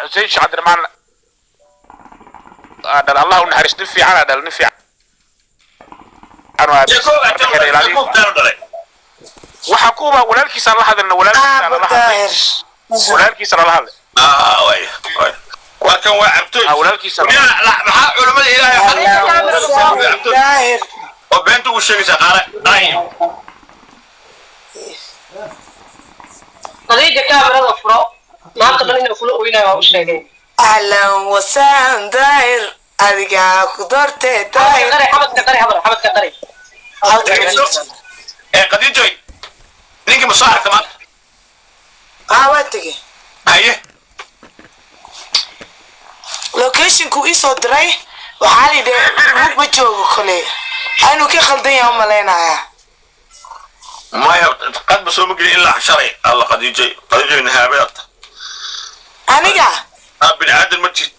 Xuseen Sheekh Cabdiraxmaan aa dhal, Allah u naxariis, nin fiican aa dhal, nin fiican oo aabihiis marka ilaaliyo. Jacob taanu dhalay. Waxaa kuwa walaalkiisaan la hadalna, walaalkiisaan Aabo lala hadlay. Daahir. Walaalkiisaan lala hadlay. Ah, way way, waa kan, waa cabtoy. Ah, walaalkiisa. Maxaa culimada Ilaahay Ahlan Daahir. oo beenta ugu sheegaysaa qaara ay? Khadiija, kaamirada furo. Maanta dhan inuu kula oynayo waa u sheegay. Ahlan wasahlan Daahir, adigaa ku doortee Daahir. Qari xabadka, qari habar, xabadka qari. Ee Khadiijoy, ninkii ma soo aragta maanta? Haa, waa tegey. Haye. Locationku ii soo diray waxaa la yidhi mug ma joogo kole, inuu ka khaldan yahay u malaynayaa. Maya, qadba soo ma gelin ilaa shalay. Alla, Khadiijoy, Khadiijoy, nahaabay arta. Aniga? Ah, bini aadan ma jid.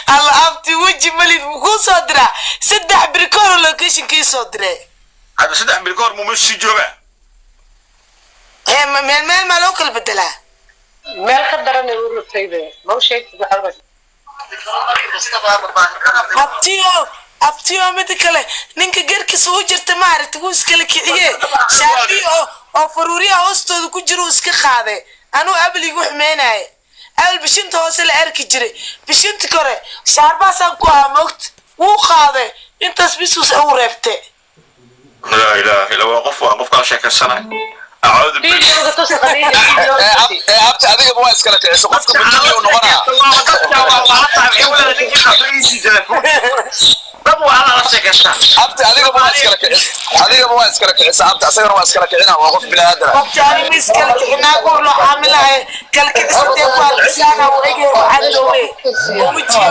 Alla abti, weji malid mukuu soo diraa? 3 biri ka hor locationka ii soo diray. Hadda 3 bil ka hor muma sii joogaa? Ee meel meel maa loo kala bedelaa? Meel ka daran ay u rogtay be, ma u sheegtid waxa u Abtiyo, abtiyo, mida kale ninka garkiisa u jirta maaragta wuu iskala kiciye, shaafiyo oo faruuryaha hoostooda ku jira uu iska qaaday. Anuu abal igu xumeynaaye, abal bishinta hoose la arki jiray, bishinta kore shaarbaasaan ku ahaa moogta, wuu qaaday intaas bisuus u reebte. Laa ilaaha illa, waa qof, waa qof kala sheekaysanay, acuudu billah. Videoga tus, Khadiija, videoga tusi. Ee abti, adigaba waa iskala kiciso, qofka mujini uu noqonaa. Dad waa la sheekaystaa. Abti, adigaba waa iskala kicis, adigaba waa iskala kicisa abti, asagana waa iskala kicina, waa qof bini aadana. Abti, ani ma iskala kicinaa, goor loo xaamilahay kala kicisatee ku alkisaana uu egay waxaa loowe oo wejiga.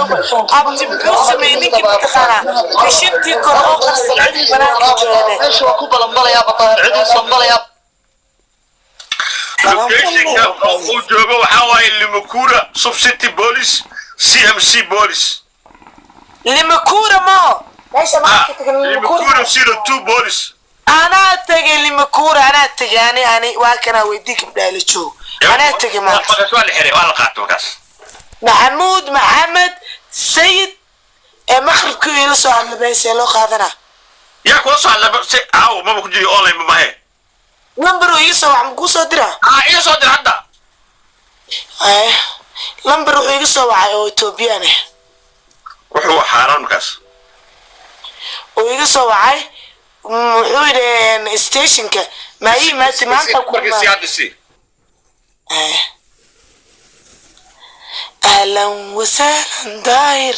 Abti, muxuu sameeyey ninkii mataqaanaa? Bishintii kore oo qarsan banaanka keenay. Meesha waa ku balanbalayaa Bataahir, ciduu sanbalayaa. Locationka uu joogo waxaa waaye Limukura Subcity Police, CMC Police. Limakura mo meesha maanta tagay Limakura. Limukura 02 Police. Anaa tagay Limakura, anaa tagay, ani waa kanaa weydii gabdhaha la joog, anaa tagay maanta. Markaas waa la xiray, waa la qaatay markaas. Maxamuud Maxamed Sayid ee maqribkii ila soo hadla meesha loo qaadanaa. Yaa kula soo hadla si aaw maba ku jiri online ma mahe? Lambar uu ii soo wax makuu soo diraa? Ah, iga soo dir hadda. Eh, lambar wuxuu iga soo wacay oo Ethoobiyan ah. Wuxuu xaaraan markaas. Uu iga soo wacay, wuxuu yidhi stationka maa ii imaatay maanta ku Markii si hadda si Eh. Ahlan wasahlan Daahir.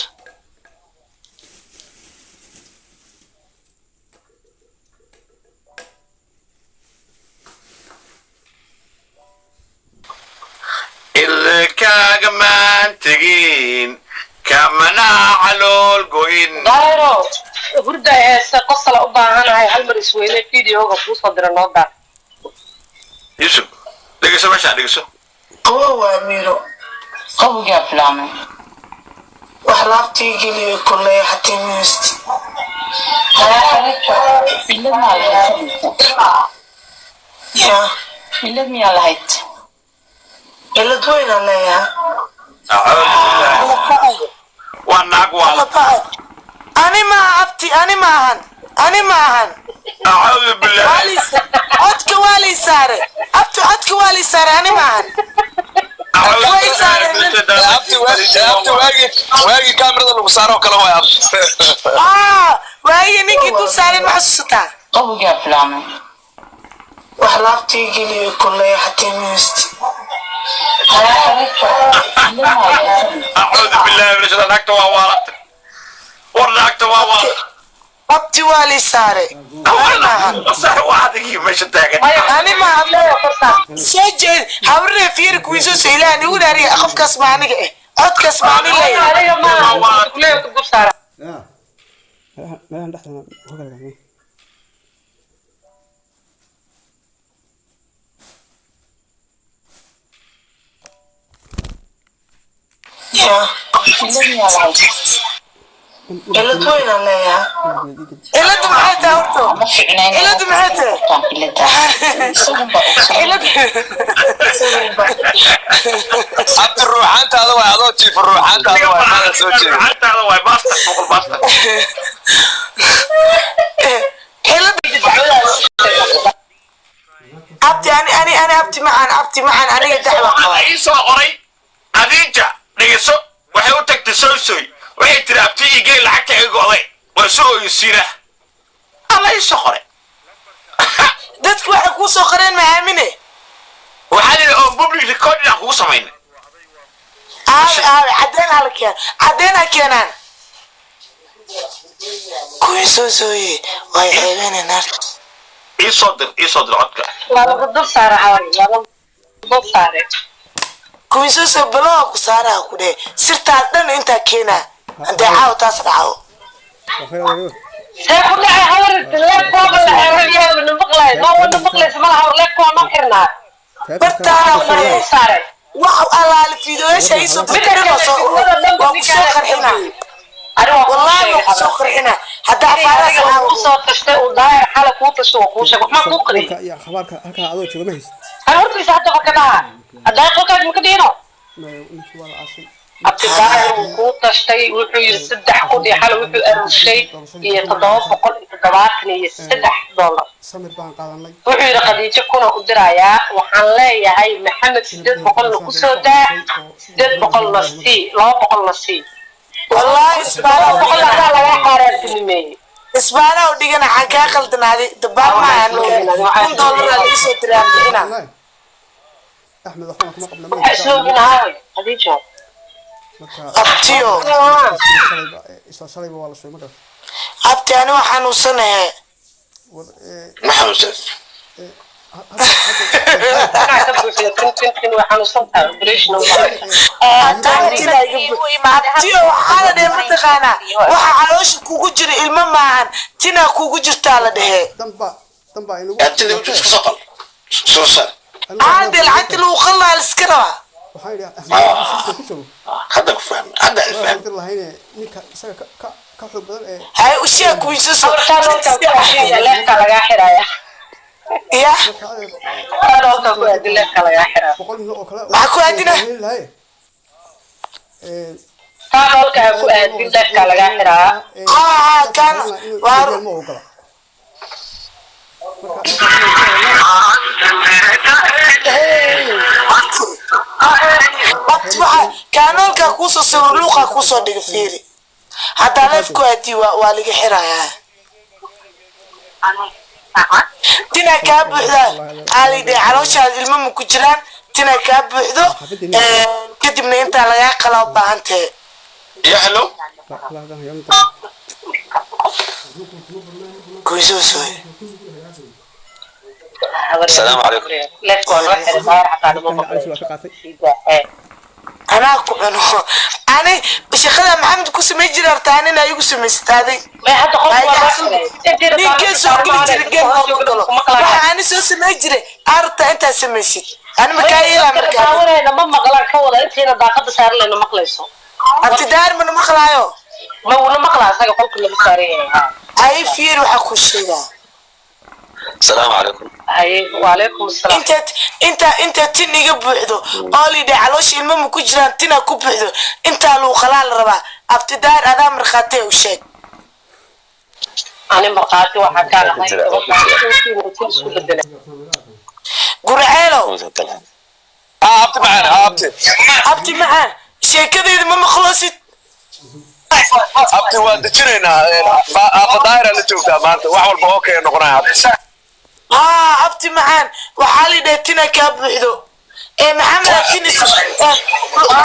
Ilkaaga maan tegin kamana calool goyn. Daahiro, hurda heese qosala u baahanahay, hal mar isweyne, videoga kuu soo dira noo daar. Yusuf, dhegeyso, meeshaan dhegeyso. Qawo waa miro. Qawigaa bilaabmay. Wax laabtii geliyo koley xatii mist. Cillad maa lahayd? Ya? Cillad miyaa lahayd? Cilad weynaan leeyahay. Acuudu billah, waa naag waa. Alla bacay, ani maaha abti, ani maahan, ani maahan. Acuudu billah. Waa lii codka waa lii saare abti, codka waa lii saare, ani maahan. Way saareen. Abti, abti, waagii kaamirada lagu saaro kale waay abti. Ah, waaye ninkii dul saareen ma xasuusataa? Qawigaa bilaabmay. Wax laabtii geliyo koley xatii mist. Cillad maa lahayd? Acuudu billahi min shaitaan, naagta waa waalatay, war naagta waa waalatay. Abti, waa lii saare, ani maahan. Sax, waa adigii meesha taagan. Ani maahan, soo jeed habrine fiiri kuwiisoo soo ilaahan igu dhaariya, qofkaas ma aniga eh, codkaas ma ani leeyahay? Adiga maaha kuleeya ku dul saara. Meelahan dhexdana ku kala gaabnay. Ya? Cillad miyaa lahayd? Cilad weyn aan leeyahay. Ciladu maxay tahay horta? Ma fiicnayn. Ciladu maxay tahay? Cilada isagunbaa ogsoon. Cilad. Abti, ruuxaantaada waay, adoo jiifa ruuxaantaada waay, maada soo jeeda. Ruuxaantaada waay, basta boqol basta. Cilad. Abti, ani abti macaan, abti macaan, aniga dacwa Waxaa qabaa. ii soo qoray Adiija, dhegeyso. Waxay u tagtay Soysoy, waxay tiri: "Abti, ii gey lacagta iga go'day, waa soo oysiina." Alla ii soo qoray. Dadku waxay kuu soo qoreen ma aamine. Waxaa la yidhi oo public recording aan kugu samaynay. Aawe, aawe cadeen hala keen, cadeen ha keenaan. Kuwii soo sooye way ceebeeneen naarta. Ii soo dir, ii soo dir codka. Waa lagu dul saaray cawar, waa lagu dul saaray. Kuwii soo soo baloha ku saaraha ku dhehe, sirtaa dhan intaa keenaa hadee caawa taas dhaco. See ku dhacay, hawar? Leebkooba la xeray, na maqlay, noo wana maqlaysa malaha. Hawar, leebka waa noo xirnaa. Bartaana ku Waa lagu dhehe dul saaray. Wax allaale fiidiyoyaasha ii soo Midda dirtay dhan kale, waa soo fidnada dhanba waa ku soo ninkaana qarxinaa. Ani waa kuu Wallaahi sheegay waa ku soo habar. qarxinaa hadda Inay afaarahaas adiga caawa. uu soo tashtay, uu Daahir xala kuu tashay, waa kuu sheegay, waxmaa kuu qariyay. Warka iyo akhbaarka halkaa adoo jooga ma haysid. Ana hortiisa hadda ka dhaha haddaa qolkaas ma ka dhihino. Ninkii waa la aasay. Abti Daahir wuu kuu tashtay. Wuxuu yidhi 3000 iyo xala wuxuu aruurshay iyo $773. Samir baan qaadanay. Wuxuu yidhi Khadiijo kuna u dirayaa. Waxaan leeyahay Maxamed, 800-na ku soo daa, 800-na sii, 200-na sii. Wallaahi isbaaraha Laba u boqol dhigana. adaa lagaa xaaraantinimeeyey. Isbaaraha u dhigana, waxaan kaa qaldanaaday dabaal maahan. $1000 aa liisoo diraa bixina. Wallahi Axmed waxbana kuma qabna. Waxaa islooginahaaway Khadiijo. Marka Abtiyo. Isla shalayba waa la sheegay, ma garat? Abti, ani waa xanuunsanahe. War Ma xanuunsan. Anaa ka buuxiyo tin tin tin, waa xanuunsan tahay, operation u baahan. Abtiyo, waxaa la dhehe mataqaanaa, waxa caloosha kugu jira ilmo maahan, tinaa kugu jirtaa la dhehe. Danba danba inagu Abtida wuxuu iska soo qal soo saar. Aade lacagta lagu qalaa la iska rabaa. Waxaan idhi Axmed heshiiska ku joogo. Hadda ku fahmay, hadda waa fahmay. waxaan dir lahayne ninka isaga ka xoog badan ee Hay u sheeg kuwiisaso. Habartaan halkaa ku aadin, leefka lagaa xiraya. Ya. Marka adeer Habartaan halkaa ku aadin, leefka lagaa xiraa. 100 nin oo kale Maxaa ku aadina? heli lahaye. Taan halkaa ku aadin, leefka lagaa xiraa. Haa, kan waa ma ogola. Abti, waxa kaanoolkaa kuusoo sawir luuqaa kuusoo dhiga, fiiri. Haddaa leef ku aadii waa laga xirayaa. Tinaa kaa buuxdaa aalidhe, calooshaada ilmo ma ku jiraan, tinaa kaa buuxdo. Kadibna intaa lagaa qalaa u baahan tahe. Ya, hello. Kuisoosoy. Asalaamu calaykum. Leefka waa noo xiray, daahir xataa nama maqlayo. Waa ka qaatay. Anaa ku cuno, ani shaqada Maxamed ku samay jira horta anina igu samaystaaday. May hadda qolka waa noo xiray. Intiina Ninkee soo geli jira geed looma galo. Kuma maqlayo. Waxa ani soo samay jiray arta intaa samaysid ani makaa yeelaa markaa. Daawanayna ma maqlaan, ka wada intiina daaqada saaran layna maqlayso. Abti Daar mana maqlaayo. Ma wuna maqlaa, asaga qolka lagu saaran yahay. Ay fiir, waxaa ku sheegaa. Asalaamu calaykum. Haye, waalaykum asalaam. Intaad inta tin iga buuxdo oo lidhe caloosha ilmo ma ku jiraan, tinaa ku buuxdo, intaa luuqalaa la rabaa. Abti Daar, adaa markhaatee u sheeg. Ani markhaati waxaa kaa lahay gabadha tin isku bedelay. Gurceelow. Haa abti macaan, haa abti. Abti macaan, sheekadeeda ma maqloosid? Abti, waa dejinaynaa. Aafa Daahira la joogtaa maanta, wax walba oo kee noqonaya, abti. Haa abti macaan, waxaa lidhe tina kaa buuxdo ee Maxamed tin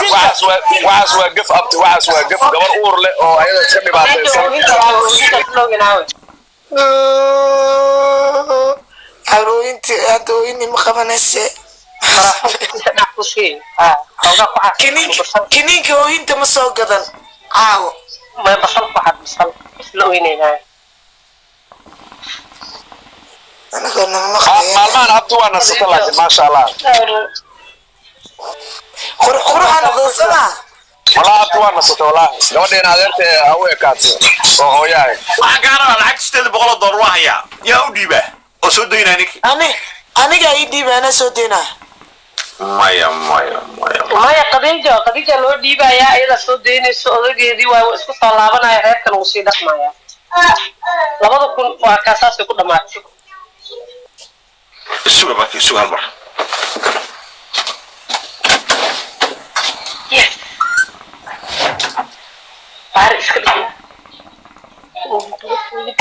Waxaas waa gaf, abti, waxaas waa gaf. Gabar uur leh oo ayada iska dhibaataysan. Carooyinti hadda ooyini ma qabanayse. Kiniinka ooyinta ma soo gadan caawo. Basal ku xad, basal isla oynaynaa. Anagoo nama maqlaya. Maalmahan abti waa nasata, laakiin maasha Allah. Qurux quruxa noqda sama. Walaa abti waa nasatay, walaahi gabadheena adeerta ha u ekaatay oo hooyahay. Waxaan kaa rabaa lacag $800 waa hayaa, yaa u dhiibaa oo soo daynaa ninki? Ani aniga ii dhiiba, anaa soo deynaa. Maya, maya, maya. Maya, Khadiija, Khadiija loo dhiibayaa, iyadaa soo daynayso odageedii. Waa isku soo laabanaya, reerkan wuu sii dhaqmaya. 2000 waa kaasaasay ku dhamaatay. Isuga marka, isuga hal mar. Yes, baari iska dhig.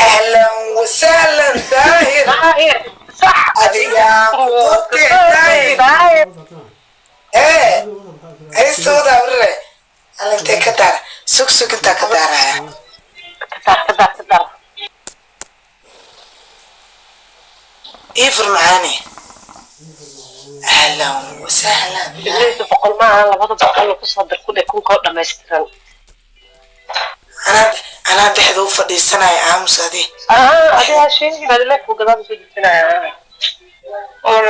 Ahlan wasahlan Daahir. Daahir, sax. Adiga doortee Daahir. Daahir. Ee heestooda abrire alintee ka daara, sug sug, intaa ka daaraya. Kadar, kadar, kadar. Ii fur macaani. Ahlan wasahlan. 800 maaha, 200 kusoo dir, ku dheh kunkoo dhammaystiran. Anaa anaa dhexda u fadhiisanaya, aamus adi. Aha, adigaa sheegin, adile ku gadaal soo jejinaya.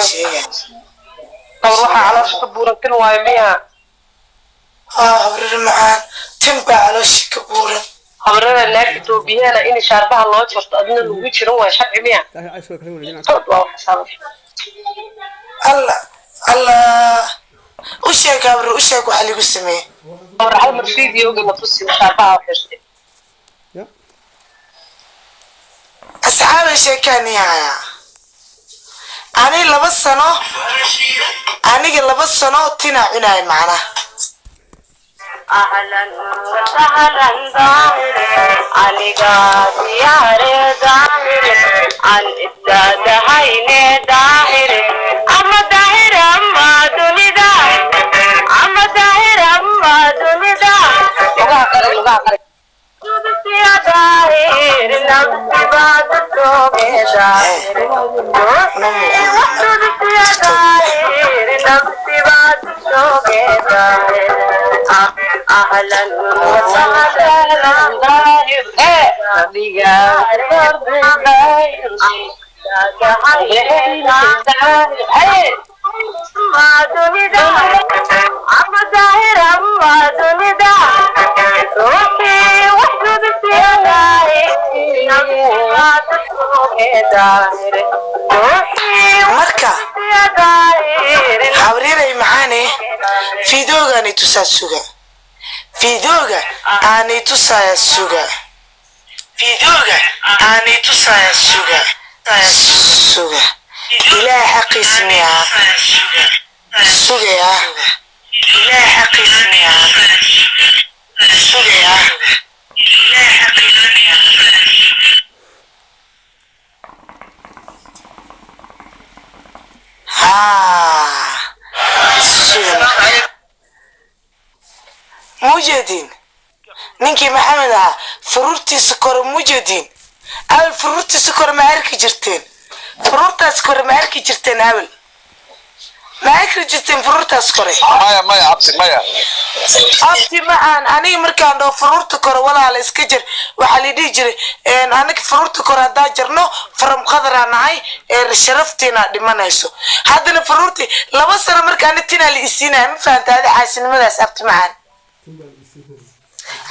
Sheega. Gabar waxaa caloosha ka buuran tin waayo miya? Ah, habrir macaan, tin baa caloosha ka buuran. Habrada naag Etoobiyana in shaarbaha loo jarto adina lagu jiran waa sharci miya? Tood waa wax sabab. Allah Allah, u sheeg habrir, u sheeg waxa ligu sameeyey. Gabar hal mar videoga la tusi shaarbaha xirtay. Asxaabay, sheekaani haya. Ani 2 sano, aniga 2 sano tinaa cunaay macnaha. أهلا وسهلا ظاهر، aniga diyaare daahir aan isdaadahayne daahir ama daahir ama dunida ama daahir ama dunida lugaha qari, lugaha qari. Daahir nafsibaad sooge daahir daahir nafsibaad sooge daahir. أهلا وسهلا ظاهر، adiga daahir daahir ama daahir ama dunida ruuxii wax daahir. Marka habriiray macaane, fiidoogaanay tusaa, suga, fiidooga aanay tusaaya, suga, fiidooga aanay tusaaya, suga, suga. Ilaah xaqiis miyaa sugaya? Ilaah xaqiis miyaa sugaya? Ilaah xaqiis miyaa? Haa, suga. Mujedin ninkii Maxamed ahaa furuurtiisa kore, mujedin awel furuurtiisa kore ma arki jirteen? Furuurtaas kore ma arki jirteen? Awel ma arki jirteen furuurtaas kore? Maya, maya, abti, maya. Abti macaan, aniga markaan dhaho furuurta kore walaala iska jir, waxaa la dhihi jiray aniga furuurta kore haddaan jarno faram qadaraa nahay ee sharaftiinaa dhimanayso. Haddana furuurtii 2 sano marka ani tinaa la isiinaya, ma fahanta adi xaasinimadaas? Abti macaan,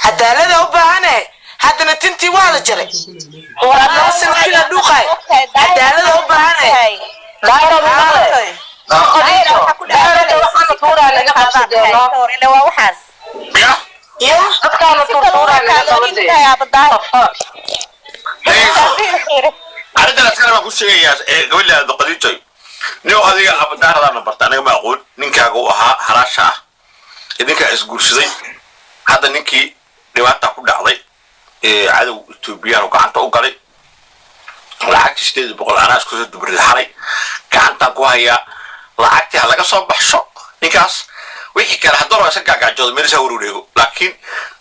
cadaalada u baahane. Haddana tintii waa la jaray, 2 sano tinaa dhuuqay, cadaalada u baahane. Daahir, waxaana tuuraa laga qabsadee. Waa waxaas. Ya. Ya. Dadkaana tuurtuuraa laga qabadee. Arrintan askar baan ku sheegayaa ee gabadha Qadiijoy, nin adiga abadaaradaana barta, aniga ma aqoon ninkaaga u ahaa haraasha ah, idinkaa isguursaday. Hadda ninkii dhibaata ku dhacday ee cadow Etoobiyaan oo gacanta u galay. Lacagtii 800 anaa isku soo dubriday xalay, gacantaan ku hayaa. Lacagtii ha laga soo baxsho ninkaas, wixii kale haddana waa iska gaagaajooda meelisa waruureego, laakiin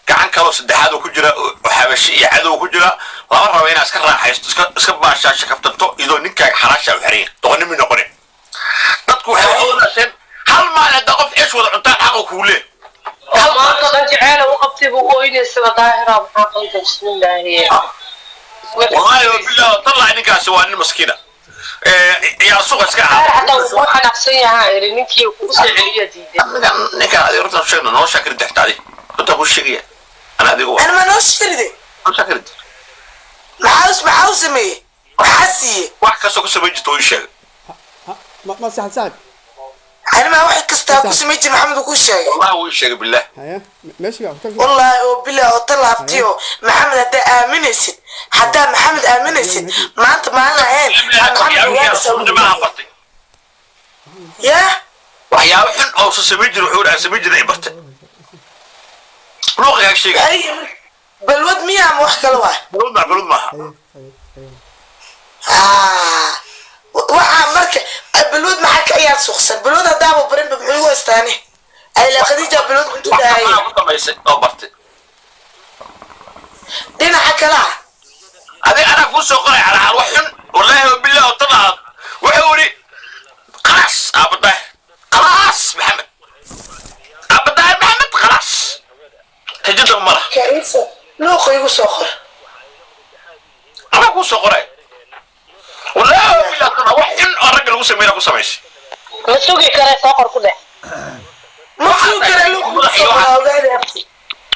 gacan kaloo saddexaad oo ku jira oo xabashi iyo cadow ku jira lama rabo inaad iska raaxaysto, iska baashaasho, kaftanto iyadoo ninkaaga xalaasha u xiran yahay. Doqonnimi noqone. Dadku waxay wax u dhasheen hal maalin haddaa qof ceesh wada cuntaan xaqa kuu leh. Maanta dhan jeceela u qabtay buu u oynaysaba. Daahira, maxaa qaldan? Bismillaahi. Wallaahi wabillahi tallahi, ninkaasi waa nin maskiina yaa suuqa iska Daahir ahaa. Xataa wuu xanaaqsan yahaa iri ninkii kugu soo celiya diiday. Ninkaan adiga runtaan sheegna, noloshaa kari dextaadi. Runtaa ku sheegaya ana adiga waa Ana ma noo shiride? Runtaa ka rid. Maxaa u sameeyey? Maxaa siiyey? Wax kastoo ku samayn jirta wuu ii sheegay. Ma ma saxad saaxib. Anima wax kastaa ku samey jir, Maxamed uu kuu sheegay? Wallahi wuu ii sheegay, billah. Haya, meeshii baa hotelka. Wallaahi oo bilaa oo talaabtiyo, Maxamed haddaa aaminaysid, haddaa Maxamed aaminaysid, maanta maalin ahayn Maxamed ogaanaysaa uu Maaha bartay. Yaa. Waxyaabo xun oo soo samayn jira wuxuu aan samayn jiray ay bartay, luuqigaa sheegay. Ay, balwad miya ama wax kale waa? Balwad maaha, balwad maaha. Ah, waxaa marka balwad maxaa ka ciyaar suuqsan? Balwad haddaaba barinba muxuu igu haystaane? Ayla Khadiija balwad kuntu Wax dhahay. kamaa ku dhammaysay oo bartay. Dhinaca kale ah. Adiga anaa kuu soo qoray calacal wax xun, wallaahi wa billah oo talaad. Wuxuu yidhi khalaas aabadaahir, khalaas Maxamed, aabadaahir Maxamed, khalaas xijada ma laha. Kariisa, luuqa igu soo qor. Anaa kuu soo qoray, wallaahi wa billah talaad, wax xun oo ragga lagu sameeyna ku samaysay. Ma sugi kare, soo qor ku dheh. Ma sugi kara, luuqa igu soo qor, ogaada abti.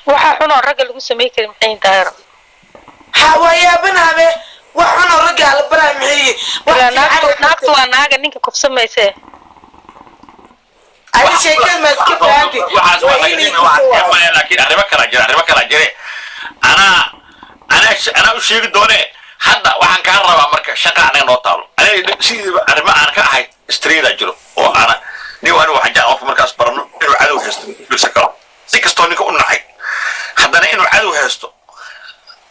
Waxaa xun oo ragga lagu samey karin maxay Daahiro? Ha, waa yaabanabe, wax xun oo ragga la baraa maxay yihiin? Wax Ilaa fiican. Naagtu waa naaga ninka kufsamayse. Ani sheekada ma iska fahanti? Waxaas waa waa laga inay dhimay, waxaas kusoo ka maya, laakiin arrimo kala jira, arrimo kala jire. Anaa u sheegi doone. Hadda waxaan kaa rabaa marka shaqa anaga noo taalo. Aniga sidiiba arrimo aan ka ahay straight jiro oo ana nin anigu waxaan jeclaa qofka markaas barano inuu cadow haysto fiirsan karo. Si kastoo ninka u nacay, haddana inuu cadow haysto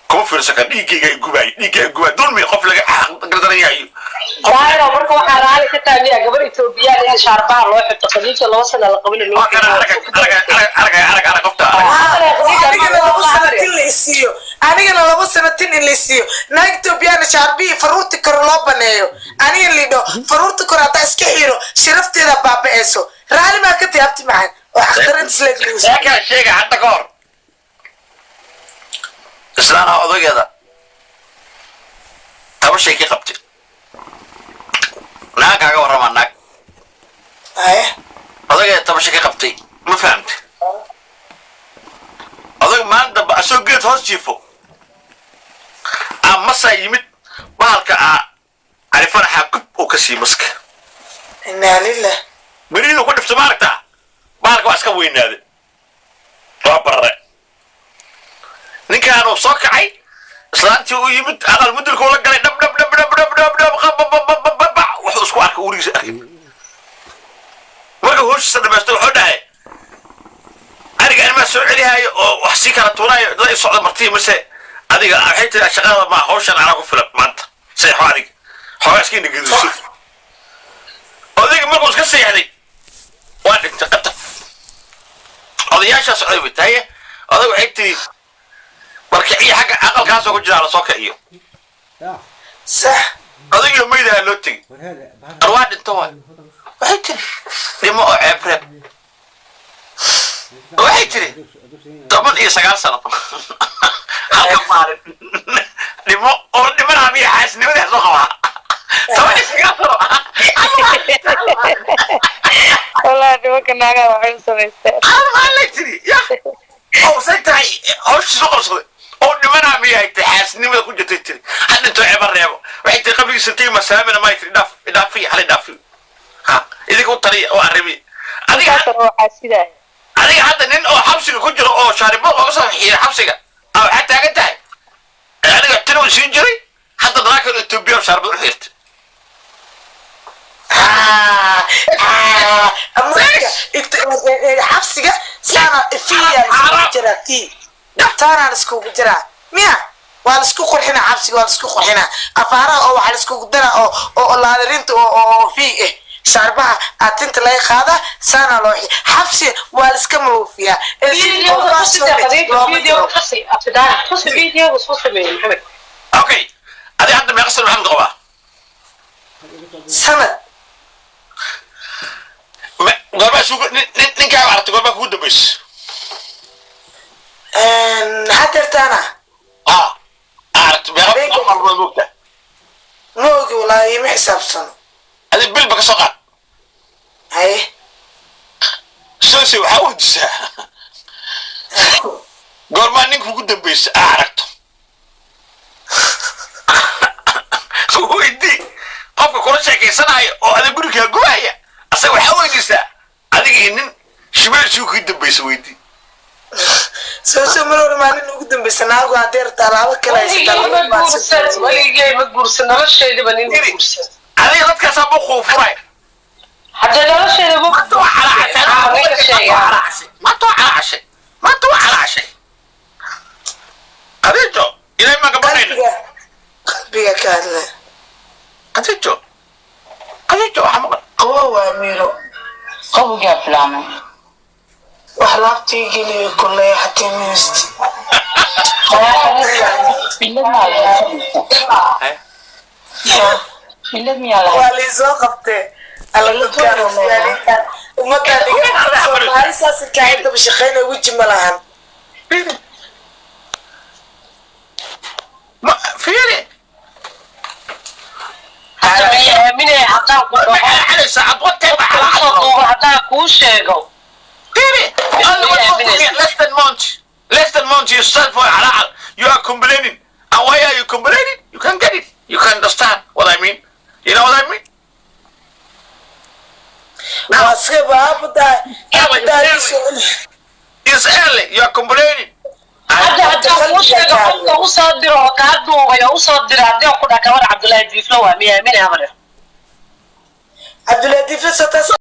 kuma fiirsan karo. Dhiiggayga ay gubaay, dhiigga ay gubaay, dulmi qof laga gardaran yahay. Daahiro, marka waxaa raali ka tahay miyaa gabar Etoobiyaan in shaarbaha loo xirto? Khadiija 2 sana la qabin loo Waa kana arag, arag, arag, arag, arag, arag qofta, arag. Anigana 2 sano tin la isiiyo, anigana 2 sano tin in la isiiyo, naag Etoobiyana shaarbihii faruurta kore loo baneeyo, aniga lidho faruurta kore haddaa iska xiro sharafteeda baaba'eyso, raali maa ka tahay abti macaan oo xaqdarantis la. Sheekaa sheega hadda ka hor islaanaha odageeda tabashay ka qabtay. Naag kaaga warramaa, naag odageeda tabashay ka qabtay, ma fahamtay? Odag maalin dambe asoo geed hoos jiifo aa masaa yimid, bahalka aa califanaxaa gub uu ka sii maska. Inaa lilah. Beridu ku dhifto, maaragtaa, bahalka waa iska weynaaday, waa barare. Ninkaan uu soo kacay, islaantii u yimid, aqal mudulka ula galay, dhab dhab dhab dhab dhab dhab dhab qabababababa, wuxuu isku arkay wurigiisa arkay. Marka howshiisa dhamaystay wuxuu dhahay: "Aniga animaa soo celihaayo oo wax sii kala tuuraayo dad i socda martii mise adiga?" Waxay tiri: "Shaqada ma hawshan anaa ku filan maanta, seexo adiga, xoogaa iska indhageduso." Odayga markuu iska seexday waa dhintay qataf. Odayaashaa socday bay tahay. Odag waxay tiri: "Barkiciyo xagga aqalkaasoo ku jiraa lasoo kiciyo." Sax. Odaygiio maydaha loo tegey, arwaa dhinto waay. Waxay tiri: "Dhimo oo ceeb reeb." Waxay tiri: "19 sano halka maalin dhimo oo dhimanaa miya? Xaasnimadii soo qabaa 19 sano." Wallahi nimanka naagaha waxay u samaysteen. Hal maalin tiri ya oo say tahay hawshii soo qabsaday oo dhimanaa miyahay tiri, xaasnimada ku jirtay. Tiri: "Ha dhinto, ceeba reebo." Waxay tiri: "Qabrigiisa tegi masaamina may." Tiri: "Dhaaf, idhaafiya, hal idhaafiyo, ha idinka u taliya oo arrimi adiga." Intaasna waxaa sidaaya. Adiga hadda nin oo xabsiga ku jiro oo shaaribo looga soo xiiray xabsiga aa waxaa taagan tahay aniga tin uu siin jiray, hadda dalaakan Etoobiya shaaribad u xiirtay. Marka xabsiga saana fiya iskugu jiraa, fi taanaan iskugu jiraa miya? Waa laisku qurxinaa xabsiga, waa laisku qurxinaa afaaraha oo waxaa laiskugu daraa oo laalirinta oo fi shaarbaha aatinta laga qaada, saana loo xabsi waa laiska maluufiyaa. Ee si oo fashion leh looma jiro. Okay, adiga hadda meeqa sano Maxamed qabaa? Sanad. Goormaa isugu ninkaaga aragtay? Goormaa kugu dambaysa? Hadeertaana? Ah, aragtay meeqa maalmood moogtaa? Ma ogi walaahi, ima xisaabsano. Adi bilba ka soo qaad. Haye. Soose waxaa weydiisaa. Goormaa ninka ugu dambaysa aa aragto? Weydii qofka kula sheekaysanaayo oo adig gurigaa gubaya, asaga waxaa weydiisaa adiga iyo nin shimeelshii kugu dambaysa, weydii. Soo mar hore maalin ugu dambeysa naagu haddii rabta alaabo kale haysataa. Weligay ma guursan, weligay ma guursan, nolosheydaba nin ma guursan. Adiga dadkaasaa bukuu furay. Haddee nolosheeda ma Maanta waa calaacashay. Ah, ninka sheegaa. Maanta waa calaacashay, maanta waa calaacashay. Khadiijo, ilaahay maan gabanayna. Qalbiga, qalbiga ka hadla. Khadiijo, Khadiijo, waxa maqan. Qawo waa miro. Qabowgaa bilaabmay. Wax laabtii geliyo kulley xatii miyust. Bilad maa lahayd? Bilad miyaa lahayd? Waa liisoo qabtee. Alla, dadkaan ummadaan iga Soomaali saas kaa daba shaqeynaya, weji ma lahan. Ma fiiri. Hadda may aaminaya haddaan ku dhaho. Calaysa adwatay. Usoo duubo haddaan kuu sheego. Fiiri, only one month, less than month, less than month you start for halal. You are complaining, and why are you complaining? You can get it, you can understand what I mean, you know what I mean? Waa iska baabudaa baabudaa. It's early, you are complaining. Hadda haddaan kuu sheego qofka usoo diro oo kaa duubay oo usoo diro, haddii aan ku dhaha gabar Cabdullaahi Diiflo waa, miya aaminaya male? Cabdullahi Difle sotaas.